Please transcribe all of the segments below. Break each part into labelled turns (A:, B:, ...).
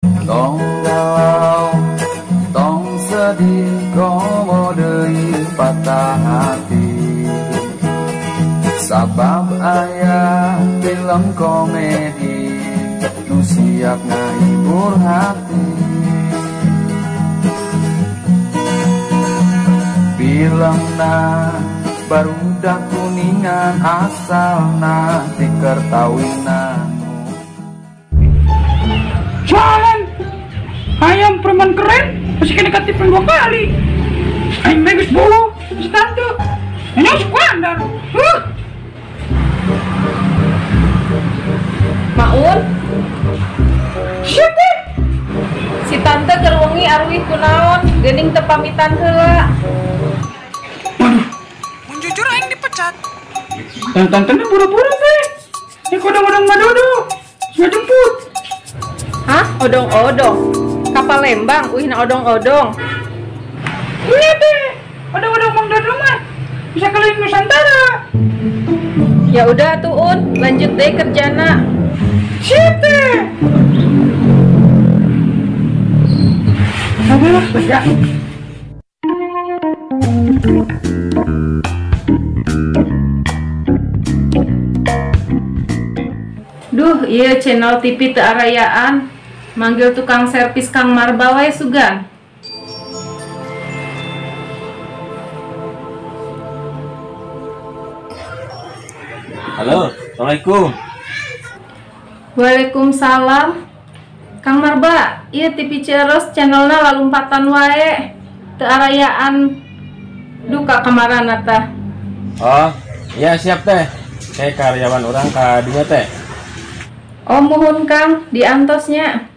A: Tong galau, tong sedih, komo deui patah hati. Sabab aya film komedi nu siap ngahibur hati. Filmna barudak kuningan asalna ti kertawina.
B: Jalan ayam preman keren masih kena ketipan 2 kali. Aing megus bolu si tante. Ini sekuandar.
C: Maun.
B: Siapa?
C: Si tante keur wengi aruih kunaon, geuning teu pamitan heula.
B: Waduh, mun jujur aing dipecat. Dan tantenya buru-buru teh. Ini kodong-odong madodo. Nggak jemput.
C: Hah? Odong-odong? Kapal Lembang, uihna odong-odong.
B: Iya teh, odong-odong Mang Dodo mah bisa keliling Nusantara.
C: Ya udah tuh Un, lanjut deh kerjana.
B: Siap teh. Aduh, lega.
C: Duh, iya channel TV teu arayaan. Manggil tukang servis Kang Marba wae sugan.
D: Halo, assalamualaikum.
C: Waalaikumsalam. Kang Marba, iya TV Ceros channelna lalumpatan wae. Teu arayaan duka kamarana tah.
D: Oh, iya siap teh. Kayak karyawan orang ka dinya teh.
C: Oh, muhun Kang, diantosnya.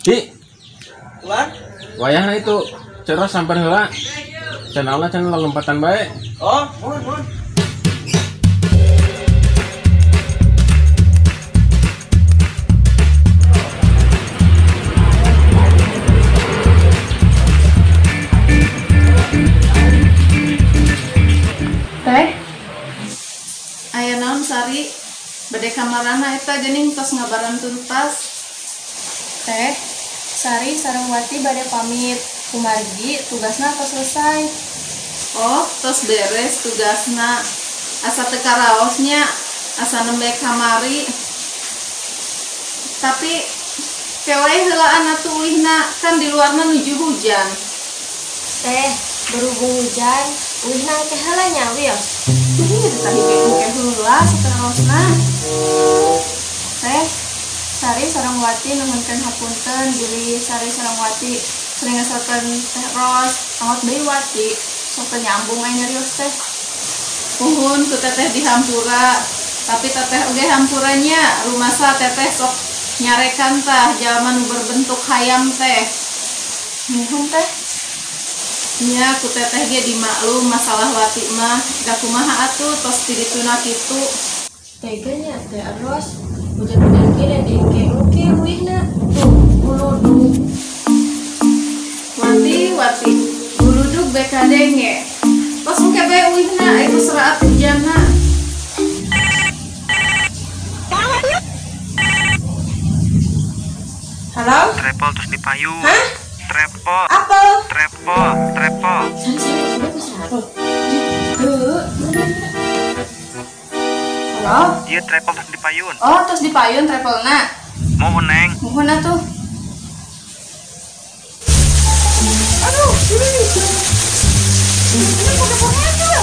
D: Ki. Wayahna itu Ceros samper heula. Channelna channel lalumpatan bae.
E: Oh, muhun muhun.
C: Teh. Aya naon Sari? Bade kamarana eta geuning tos ngabaran tuntas.
F: Teh, Sari sareng Wati bade pamit. Kumargi tugasna tos selesai.
C: Oh, tos beres tugasna. Asa teu karaosnya, asa nembe kamari. Tapi kewae heulaan atuh uihna, kan di luarna nuju hujan.
F: Teh, berhubung hujan, uihna teh heula nya wios.
C: Ih, tadi engke heula sakaraosna.
F: Teh, Sari sareng Wati nuhunkeun hapunten bilih Sari sareng Wati sering ngeselkeun Teh Ros, angot deui Wati. Sok teu nyambung aya nyarios teh.
C: Muhun ku teteh dihampura, tapi teteh oge hampuranya rumasa teteh sok nyarekan tah jalma nu berbentuk hayam teh.
F: Muhun teh.
C: Nya ku teteh ge dimaklum masalah Wati mah, da kumaha atuh tos ti dituna kitu.
F: Tega nya Teh Ros, hujan-hujan kieu diengke-engke uihna. Tuh, buludug.
C: Wati, Wati, buludug BKD nge. Tos engke bae uihna itu seraat hujanna.
F: Halo?
E: Trepol terus dipayung.
F: Hah?
E: Trepol.
F: Apel.
E: Trepol, trepol.
F: Halo?
E: Iya, trepol terus dipayun.
F: Oh, terus dipayun trepolna.
E: Mohon, Neng.
F: Mohon atuh.
B: Aduh, ini. Ini pakai aja.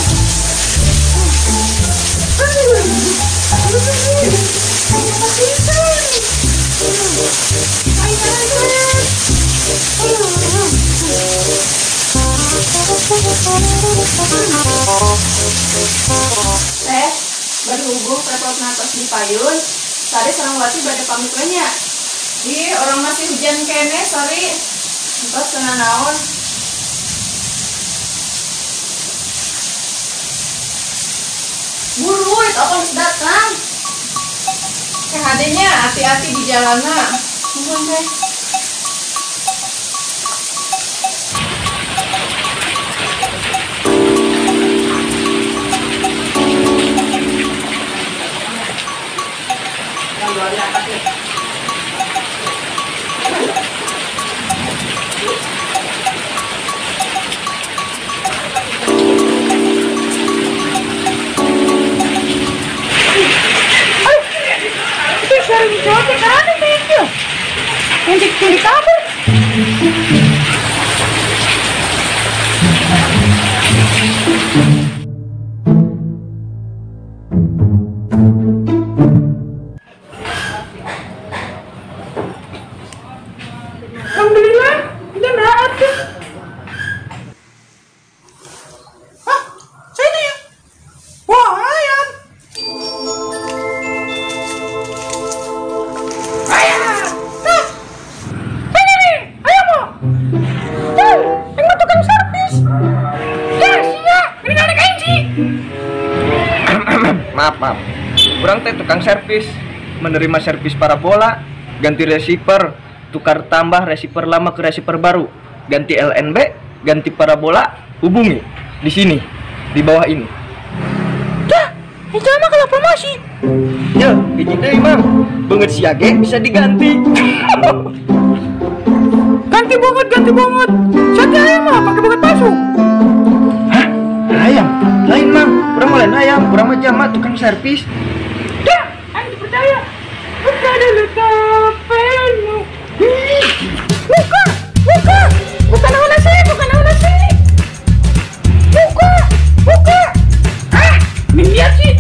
F: Teh, berhubung trepolna tos dipayun, Sari sareng Wati bade pamit we nya.
C: Ih, orang masih hujan kene, Sari.
F: Entos teu naon.
C: Buru, itu aku harus datang. KHD-nya hati-hati di jalanan.
F: Muhun teh.
B: Cari cowok teh karena teh itu. Yang di kabur. Alhamdulillah, udah raat tuh. Hah? Saya itu ya? Wah, ayam. Ayam. Nah. Ini nih, ayam mau. Tuh, yang mau tukang servis. Ya, sia, ini nggak ada kenji.
G: Maaf, maaf. Kurang teh tukang servis, menerima servis parabola, ganti receiver, tukar tambah receiver lama ke receiver baru, ganti LNB, ganti parabola, hubungi di sini, di bawah ini.
B: Dah, itu mah kalau promosi.
G: Ya, hiji deui Mang. Beungeut sia ge bisa diganti.
B: Ganti banget, ganti banget. Sate ayam mah pakai banget palsu.
G: Hah? Ayam? Lain Mang, urang mah lain ayam, urang mah jama tukang servis.
B: Dah, aing dipercaya. Buka dulu topengmu. Buka, buka, buka naon nasi, buka naon nasi. Buka, buka. Ah, ini sih.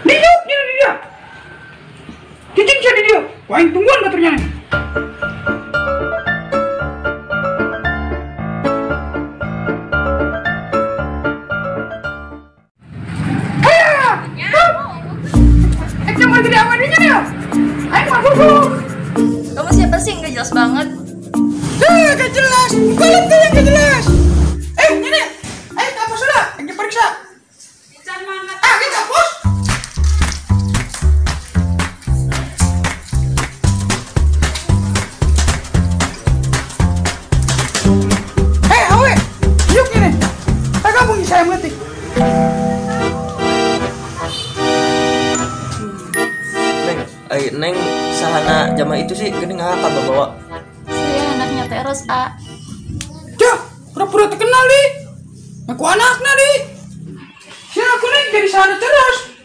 B: Diuk dia. Cicing jadi dia. Wah, aing tungguan baturnya.
F: Kamu siapa sih? Nggak jelas banget.
B: Gak jelas. Kalian tuh yang gak jelas. Ini. Kamu sudah. Yang diperiksa. Ah, kita hapus. Awe. Yuk ini. Tak gabung saya meletik.
G: Neng, sahana jama itu sih gini ngakak bawa.
F: Saya anaknya Teros, A.
B: Dah, pura-pura terkenal di. Aku anaknya di. Ya aku nih jadi sahana terus.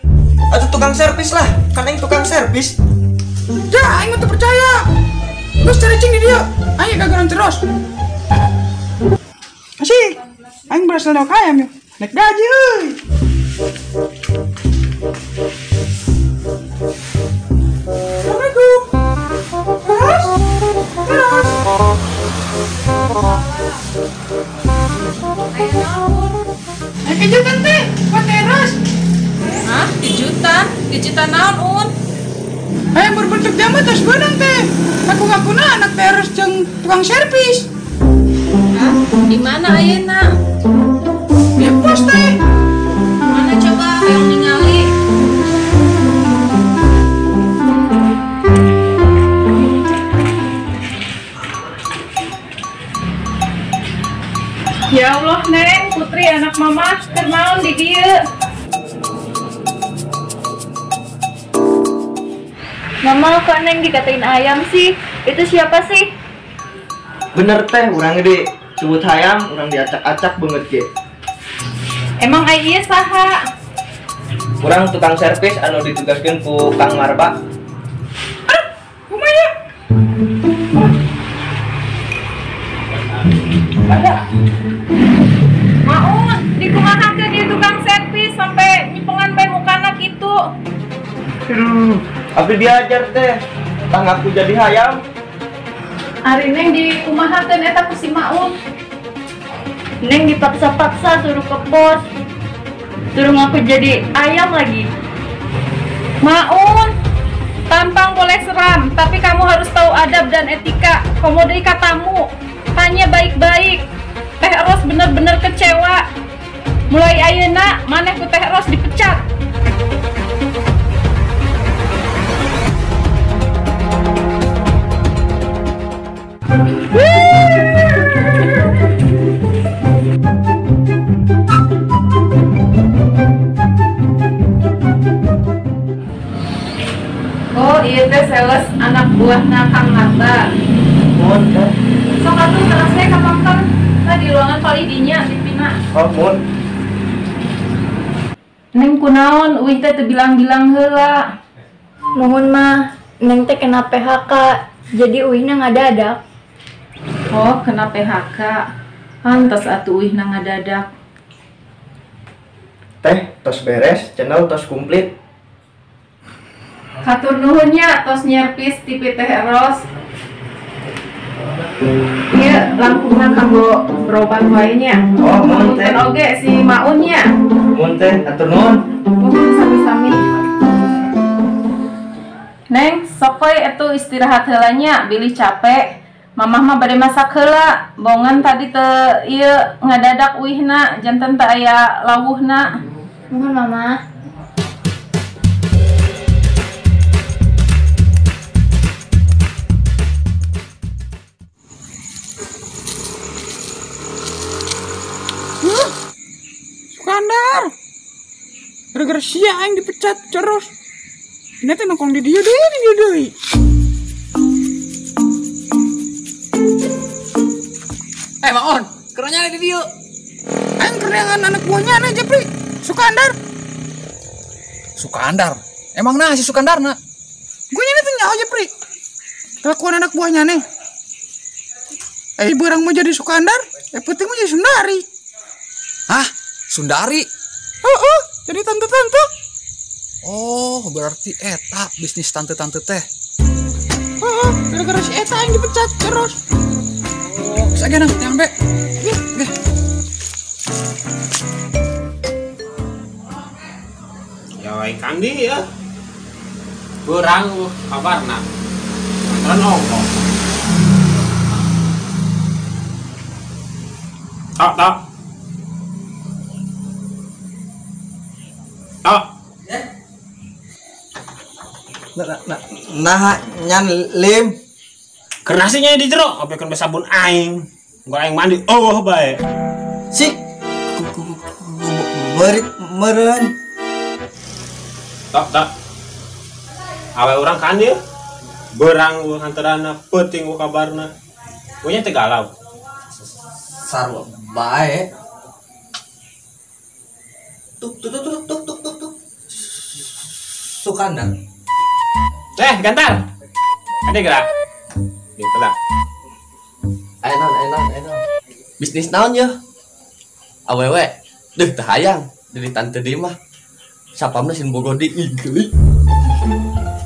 G: Atau tukang servis lah, kan yang tukang servis.
B: Dah, aing mah percaya. Terus cari cing di dia, aing kagaran terus. Asik, aing berhasil naik ayam yuk. Naik gaji euy. Assalamualaikum. Terus, terus. Ayo kejutan teh, buat teras.
C: Hah? Kejutan? Kejutan naon, Un?
B: Ayo berbentuk jamu terus benang teh. Aku ngakuna anak teras jeung tukang servis.
C: Hah? Di mana ayeuna?
B: Di pos teh.
C: Mana coba yang ningali? Ya Allah, Neng, Putri anak mama keur naon di dieu?
F: Mama, kok Neng dikatain ayam sih? Itu siapa sih?
G: Bener teh, urang di sebut hayam, urang diacak-acak beungeut ge.
C: Emang ai ieu saha?
G: Urang tukang servis anu ditugaskeun ku Kang Marba.
B: Aduh, kumaha ya? Ada.
C: Maun, dikumahakeun ieu tukang servis sampai nyipengan bae mukana kitu.
G: Aduh, abdi diajar teh, tah ngaku jadi hayam.
C: Ari Neng dikumahakeun eta ku si Maun.
F: Neng dipaksa-paksa suruh ke pos. Suruh ngaku jadi ayam lagi.
C: Maun, tampang boleh seram, tapi kamu harus tahu adab dan etika. Komo deui ka tamu. Tanya baik-baik. Teh Ros bener-bener kecewa. Mulai ayeuna maneh ku Teh Ros dipecat. Oh, iya teh sales anak buahna Kang Marta.
G: Mohon teh.
C: Sok atuh terasnya ka pangker. Tah di ruangan palih dinya dipindah. ayeuna.
G: Oh, mun.
C: Neng kunaon uih teh teu bilang-bilang heula.
F: Nuhun mah, Neng teh kena PHK, jadi uihna ngadadak.
C: Oh, kena PHK. Pantes atuh uihna ngadadak.
G: Teh, tos beres, channel tos komplit.
C: Hatur nuhun nya tos nyervis TV Teh Ros. Ieu langkungna kanggo berobat wae nya.
G: Oh, mun teh.
C: Oge si Maun nya.
G: Mun teh, hatur nuhun.
C: Muhun sami-sami. Neng, sokoy atuh istirahat heula nya, bilih capek. Mamah mah bade masak heula. Bongan tadi teu ieu ngadadak uihna, janten teu aya lawuhna.
F: Muhun Mama.
B: Sukandar, gara-gara sia aing dipecat terus. Ini teh nongkrong di dieu deui, di dieu deui.
H: Eh, Maon, keranya di dieu.
B: Aing kerengan anak buahnya nih, Jepri. Sukandar.
H: Sukandar. Emang nah si Sukandar na?
B: Gue nyane teh nyaho Jepri. Kelakuan anak buahnya nih. Eh, barang mau jadi Sukandar, penting mau jadi Sundari.
H: Hah? Sundari?
B: Oh, jadi tante-tante.
H: Oh, berarti eta bisnis tante-tante teh.
B: Oh, gara-gara si eta yang dipecat terus.
H: Oh, bisa gak nang, yang be. Oke.
D: Ya wae kandi ya. Kurang kabarna. Antran ongkoh. Tok, tok. Tok.
G: Nah, nyan lim.
D: Kernasinya di jero, apa kan sabun aing. Gua aing mandi, oh bae.
G: Sik. Berit meureun.
D: Tok, tok. Awe urang kan ieu. Berang hantarana peuting ku kabarna. Gue nya teu galau.
G: Sarua bae. Tuk tuk tuk tuk tuk tuk tuk. Sukandar.
D: Gantar. Ada gerak. Gitu lah.
G: Ayo naon. Bisnis naon ya? Awewe, deh teu hayang jadi tante di mah. Sapamna sin bogodi geulik.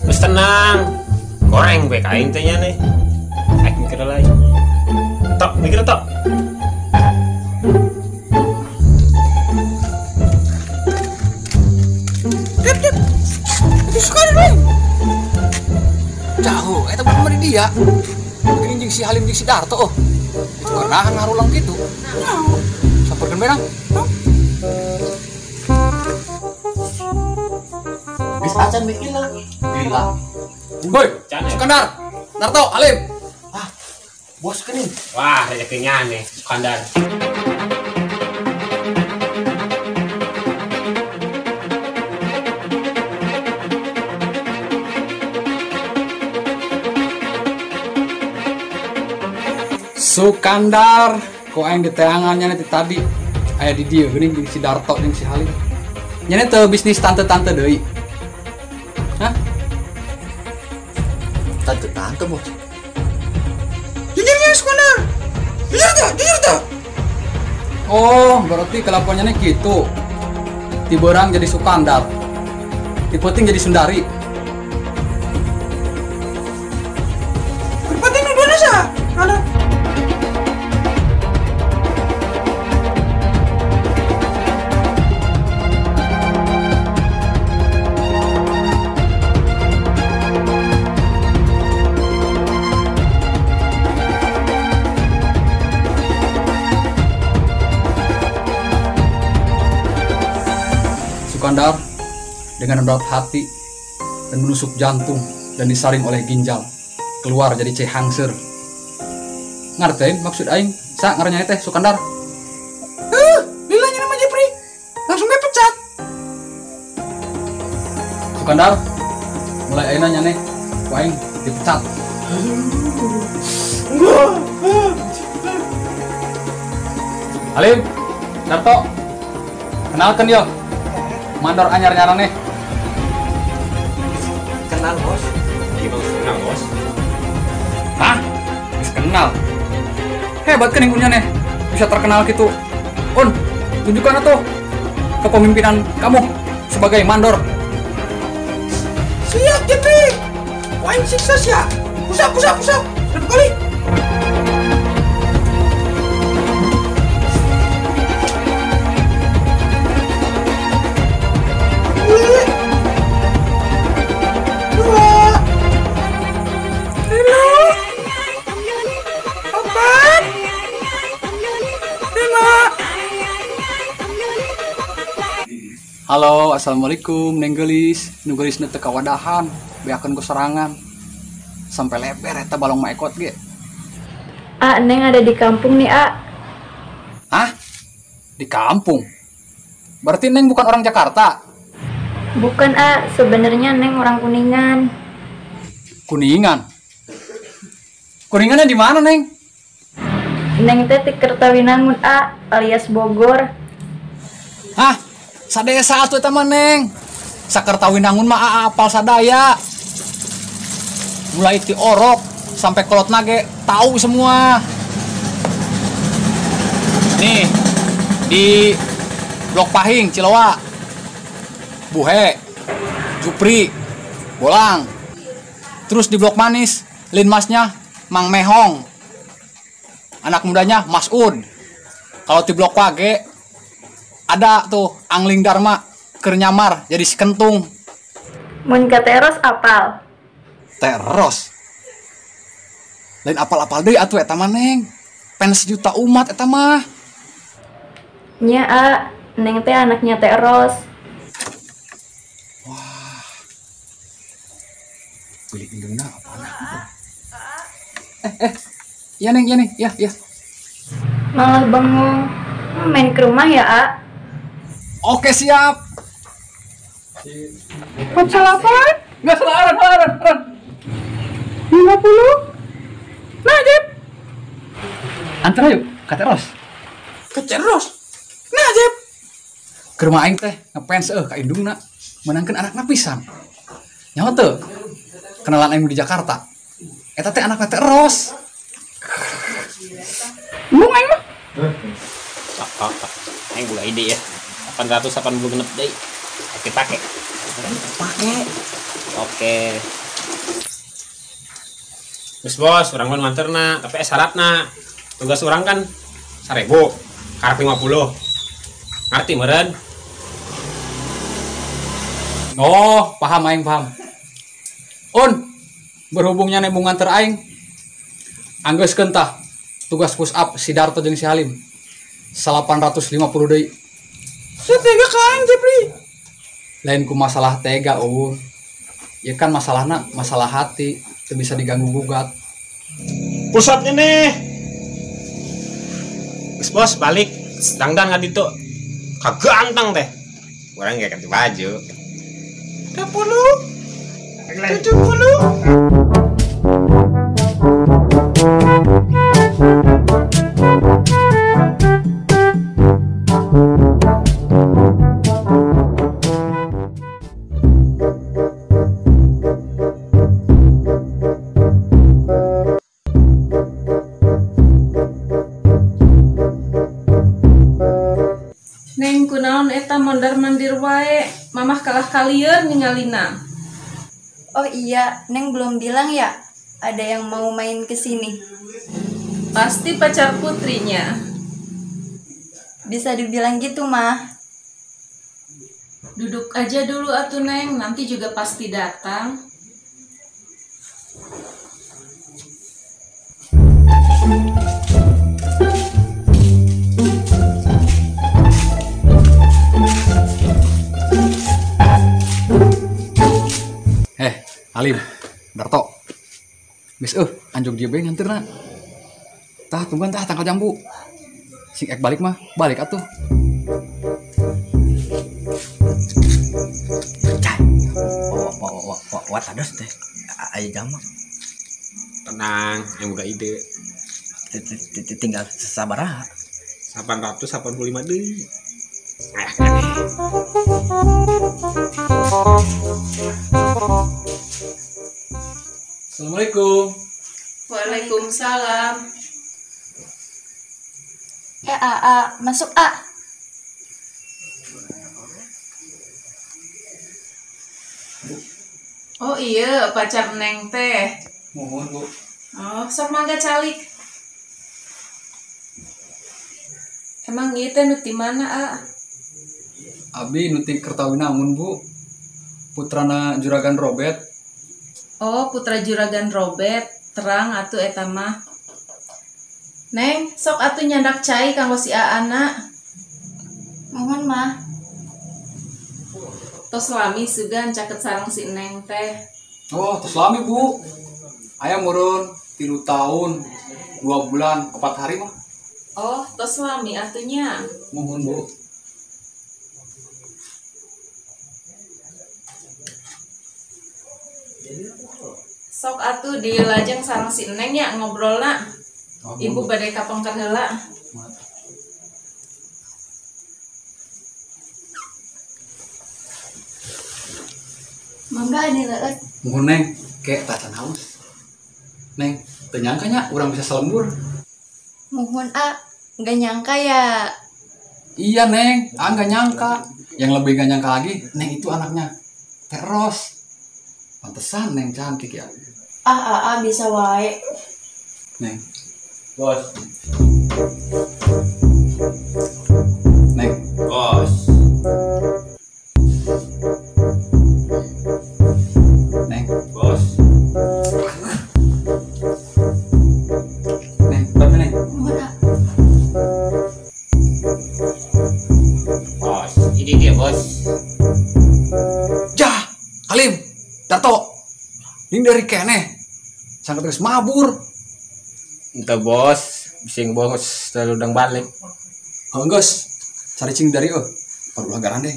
D: Geus tenang. Goreng bae ka aing teh nya nih. Aing mikir lain. Tok, mikir tok.
B: Dip, dip. Itu Sukandar.
H: Jauh, eta bukan di dia. Geuning jeung si Halim jeung si Darto oh. Itu karena ngarulang gitu. Samperkeun bae nang.
G: Geus acan mikirna. Gila.
H: Woi, Sukandar, Darto, Halim.
G: Ah, bos geuning.
D: Wah, rezekinya nih Sukandar.
H: Sukandar, kok aing diteangannya nanti tadi aya di dieu geuning jeung si Darto jeung si Halim. Nya teu bisnis tante-tante deui. Hah?
G: Tante-tante, bos.
B: Jujurnya Sukandar. Jujur tuh, jujur tuh.
H: Oh, berarti kelakuannya gitu. Ti beurang jadi Sukandar. Ti peuting jadi Sundari.
B: Penting nu duana sa? Ada.
H: Sukandar dengan berat hati dan menusuk jantung dan disaring oleh ginjal keluar jadi cehangser. Ngartein maksud aing sa ngarannya teh Sukandar.
B: Lilanya nama Jepri langsung gue pecat.
H: Sukandar mulai ayeuna nya neh ku aing dipecat. Halim, Darto, kenalkan yo. Mandor anyar nyaraneh.
I: Kenal bos.
D: Iya bos, kenal bos.
H: Hah? Geus kenal. Hebat kan yang nih, bisa terkenal gitu. Un, tunjukkan atuh kepemimpinan kamu sebagai mandor.
I: Siap, Jepri. Poin sukses ya. Pusap, pusap, pusap. Berapa kali? Dua, tiga, empat, lima.
H: Halo, assalamualaikum, Neng Geulis. Nu geulisna teu kawadahan, beakeun ku serangan. Sampai leber eta balong maekot ge.
J: A, Neng ada di kampung nih, A.
H: Hah? Di kampung? Berarti Neng bukan orang Jakarta?
J: Bukan, A. Sebenarnya Neng orang Kuningan.
H: Kuningan? Kuningannya di mana, Neng?
J: Neng teh ti Kertawinangun, A, alias Bogor.
H: Hah? Sadesa atuh eta mah, Neng. Sakertawinangun mah aa apal sadaya. Mulai ti orok sampai kolot nage tahu semua. Nih, di Blok Pahing, Ciloa. Buhe, Jupri, Bolang. Terus di Blok Manis, linmasnya Mang Mehong. Anak mudanya Mas Un. Kalau di Blok Wage ada tuh Angling Dharma keur nyamar jadi si Kentung.
J: Mun ka Teros apal.
H: Teros. Lain apal-apal deui atuh eta mah, Neng. Pen sejuta umat eta mah.
J: Nya, A, Neng teh anaknya Teros.
H: Wah. Beli indungna apaan? Iya Neng, iya Neng, iya, iya.
J: Malah bengong. Main ke rumah ya, A.
H: Oke, siap.
B: 48?
H: Nggak salah, Aran, Aran, Aran.
B: 50? Nah, Jep.
H: Antar yuk, ke Teros.
I: Ke Teros? Nah, Jep.
H: Ke rumah aing teh ngefans ka indungna, menangkeun anakna pisan. Nyaho teu? Kenalan aing di Jakarta. Eta teh anakna Teros.
B: Embung aing mah.
D: Tok, tok. Aing boga ide ya. 886 deui. Oke, pake.
I: Pake.
D: Oke. Geus bos, urang mah nganterna, tapi syaratna. Tugas urang kan 1000, karek 50. Ngerti meureun?
H: Oh, paham aing, paham. Un, berhubungnya embung nganter aing, anggeuskeun tah tugas push up si Darto jeung si Halim. 850 deui.
I: Sia tega ka aing, Jepri.
H: Lain ku masalah tega, Un. Ya kan masalahna masalah hati, teu bisa diganggu gugat.
D: Push up nih. Geus bos, balik. Dangdan ka ditu. Kaganteng teh. Urang ge ganti baju.
I: 20, 70.
C: Neng kunaon eta mondar mandir wae, mamah kalah kalieur ningalina.
J: Oh iya, Neng belum bilang ya, ada yang mau main ke sini.
C: Pasti pacar putrinya.
J: Bisa dibilang gitu, Mah.
C: Duduk aja dulu atuh, Neng, nanti juga pasti datang.
H: Halim, Darto. Geus anjog dia bae nganterna. Tah tungguan tah tangkal jambu. Sing ek balik mah, balik atuh.
I: Cai. Wa tados teh. Aya jama.
D: Tenang, aing boga ide.
I: Tinggal sabaraha.
D: 885 deui. Aneh.
H: Assalamualaikum.
C: Waalaikumsalam.
J: AA, masuk A.
C: Oh iya, pacar Neng teh.
H: Mohon, Bu.
C: Oh, sok mangga calik. Emang ieu teh nu ti mana, A?
H: Abi nu ti Kertawinangun, Bu. Putrana Juragan Robert.
C: Oh, putra Juragan Robert. Terang atuh eta mah. Neng, sok atuh nyandak cai kanggo si Aana.
J: Mohon, Mah.
C: Tos lami sugan caket sareng si Neng teh.
H: Oh, tos lami, Bu. Aya meureun 3 tahun 2 bulan 4 hari mah.
C: Oh, tos lami atunya.
H: Mohon, Bu.
C: Sok atuh dilajeng sareng si Neng ya ngobrolna.
H: Oh,
C: Ibu bade kapengker heula.
J: Mangga dileueut.
H: Mohon Neng, kayak tacan haus. Neng, teu nyangka nya urang bisa salembur.
J: Mohon A, nggak nyangka ya.
H: Iya Neng, A nggak nyangka. Yang lebih nggak nyangka lagi, Neng itu anaknya Teros. Pantesan Neng cantik ya.
F: Ah, ah, bisa wae.
H: Neng.
D: Bos.
H: Neng.
D: Bos.
H: Neng.
D: Bos.
H: Neng, tapi Neng.
J: Mana?
D: Bos, ini dia bos.
H: Jah, Halim, Darto. Ini dari kene. Sangat terus mabur.
D: Entah bos, bising bos terlalu udang balik.
H: Oh enggak, cari cing dari perlu garande.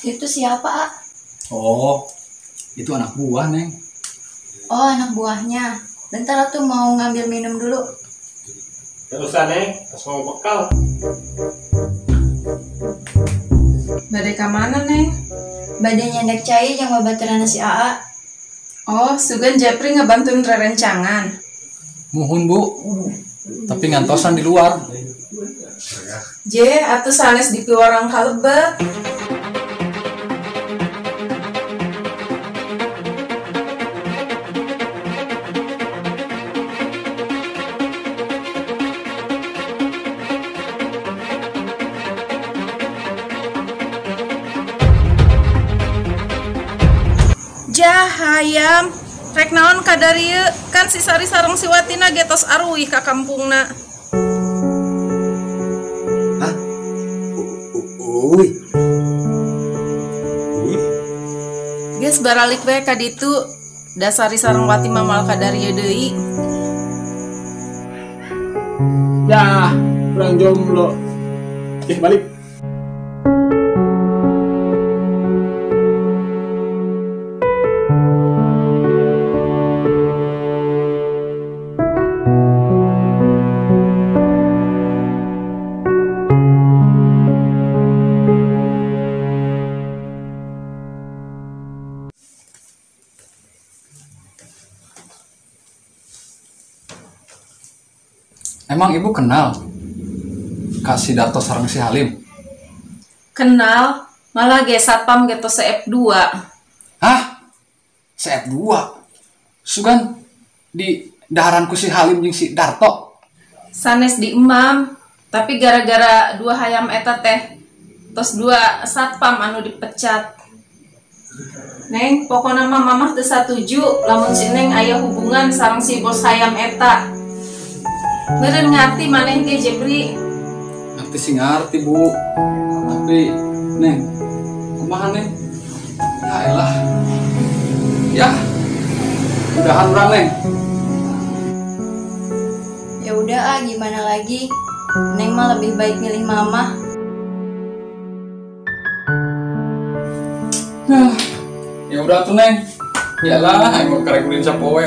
J: Itu siapa, A?
H: Oh, itu anak buah, Neng.
J: Oh, anak buahnya. Bentar aku mau ngambil minum dulu.
D: Gak usah, Neng. Harus mau bekal.
C: Bade ka mana, Neng?
J: Bade nyandak cai yang babaturan si AA.
C: Oh, sugan Jepri ngebantuin rerencangan.
H: Muhun, Bu. Tapi ngantosan di luar.
C: J, atuh sanes di piwarang kalebet. Jah hayam, rek naon kadarieu kan si Sari sareng si Watina ge tos aruih ka kampungna.
I: Hah? Uy.
D: Uy.
C: Geus baralik we ka ditu, da Sari sareng Wati mah moal kadarieu deui.
D: Yah, urang jomblo. Balik.
H: Emang ibu kenal kasih Darto sareng si Halim?
C: Kenal, malah ge satpam ge tos CF2.
H: Hah? CF2? Sugan di daharanku si Halim jeung si Darto.
C: Sanes di emam, tapi gara-gara dua hayam eta teh tos dua satpam anu dipecat. Neng, pokona mah mamah teu satuju lamun si Neng aya hubungan sareng si bos hayam eta. Meureun ngarti maneh ge Jepri.
H: Ngerti sih ngerti, Bu. Tapi Neng, kumaha Neng? Ya elah. Ya. Udahan urang Neng.
J: Ya udah ah, gimana lagi? Neng mah lebih baik milih mama.
H: Nah, ya udah tuh Neng. Yalah, aing mau karek ulin sapoe.